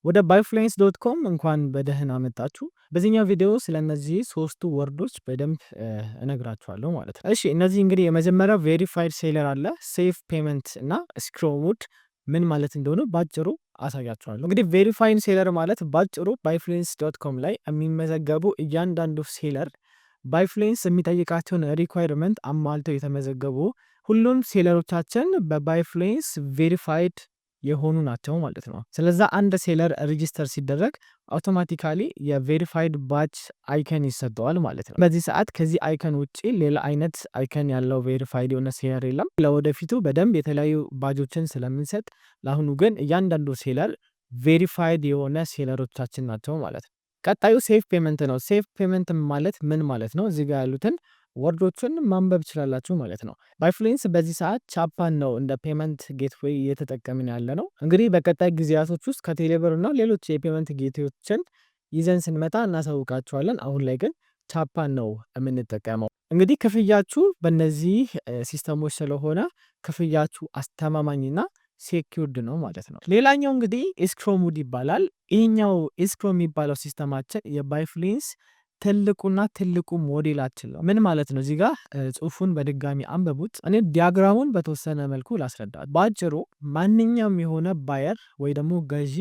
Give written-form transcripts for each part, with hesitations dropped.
ወደ byfluence.com እንኳን በደህና መጣችሁ። በዚህኛው ቪዲዮ ስለ እነዚህ ሶስቱ word ኦች በደንብ እነግራችኋለሁ ማለት ነው። እሺ፣ እነዚህ እንግዲህ የመጀመሪያው verified seller አለ፣ safe payment እና escrow mode ምን ማለት እንደሆነ ባጭሩ አሳያችኋለሁ። እንግዲህ verified seller ማለት ባጭሩ byfluence.com ላይ የሚመዘገቡ እያንዳንዱ seller ባይፍሉዌንስ የሚጠይቃቸውን requirement አሟልተው የተመዘገቡ ሁሉም seller ኦቻችን በባይፍሉዌንስ verified የሆኑ ናቸው ማለት ነው። ስለዛ አንድ seller register ሲደረግ automatically የ verified badge icon ይሰጠዋል ማለት ነው። በዚህ ሰዓት ከዚህ icon ውጭ ሌላ አይነት icon ያለው verified የሆነ seller የለም። ለወደፊቱ በደንብ የተለያዩ ባጆችን ስለምንሰጥ ለአሁኑ ግን እያንዳንዱ seller verified የሆነ seller ኦቻችን ናቸው ማለት ነው። ቀጣዩ safe payment ነው። Safe payment ማለት ምን ማለት ነው? እዚህ ጋር ያሉትን word ኦችን ማንበብ ትችላላችሁ ማለት ነው። ባይፍሉዌንስ በዚህ ሰዓት ቻፓን ነው እንደ payment gateway እየተጠቀምን ያለ ነው። እንግዲህ በቀጣይ ጊዜያቶች ውስጥ ከቴሌብር እና ሌሎች የ payment gateway ዎችን ይዘን ስንመጣ እናሳውቃችኋለን። አሁን ላይ ግን ቻፓን ነው የምንጠቀመው። እንግዲህ ክፍያችሁ በእነዚህ system ኦች ስለሆነ ክፍያችሁ አስተማማኝና secured ነው ማለት ነው። ሌላኛው እንግዲህ escrow mode ይባላል። ይህኛው escrow የሚባለው system ኣችን የባይፍሉዌንስ ትልቁና ትልቁ ሞዴላችን ነው። ምን ማለት ነው? እዚህ ጋር ጽሁፉን በድጋሚ አንብቡት። እኔ diagram ኡን በተወሰነ መልኩ ላስረዳ። በአጭሩ ማንኛውም የሆነ buyer ወይ ደግሞ ገዢ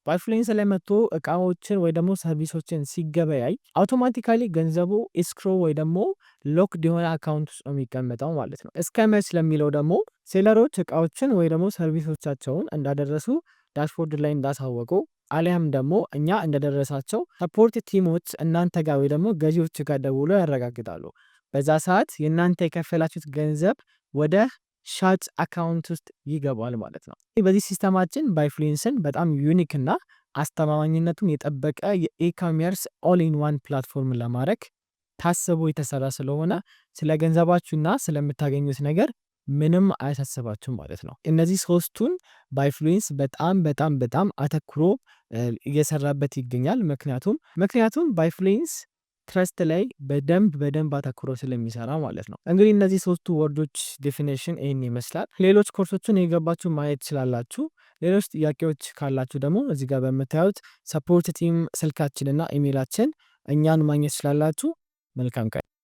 ባይፍሉዌንስ ላይ መጥቶ እቃዎችን ወይ ደግሞ service ኦችን ሲገበያይ automatically ገንዘቡ escrow ወይ ደግሞ locked የሆነ account ውስጥ ነው የሚቀመጠው ማለት ነው። እስከ መች ለሚለው ደግሞ seller ኦች እቃዎችን ወይ ደግሞ service ኦቻቸውን እንዳደረሱ dashboard ላይ እንዳሳወቁ አሊያም ደግሞ እኛ እንደደረሳቸው support team ኦች እናንተ ጋር ወይ ደግሞ ገዢዎች ጋር ደውሎ ያረጋግጣሉ። በዛ ሰዓት የእናንተ የከፈላችሁት ገንዘብ ወደ ሻጭ account ውስጥ ይገባል ማለት ነው። በዚህ system ኣችን ባይፍሉዌንስን በጣም unique እና አስተማማኝነቱን የጠበቀ የ e-commerce all in one platform ለማድረግ ታስቦ የተሰራ ስለሆነ ስለ ገንዘባችሁና ስለምታገኙት ነገር ምንም አያሳስባችሁም ማለት ነው። እነዚህ ሶስቱን ባይፍሉዌንስ በጣም በጣም በጣም አተኩሮ እየሰራበት ይገኛል። ምክንያቱም ባይፍሉዌንስ trust ላይ በደንብ በደንብ አተኩሮ ስለሚሰራ ማለት ነው። እንግዲህ እነዚህ ሶስቱ word ኦች definition ይህን ይመስላል። ሌሎች ኮርሶችን የገባችሁ ማየት ትችላላችሁ። ሌሎች ጥያቄዎች ካላችሁ ደግሞ እዚህ ጋር በምታዩት support team ስልካችንና ኢሜይላችን እኛን ማግኘት ትችላላችሁ። መልካም ቀን።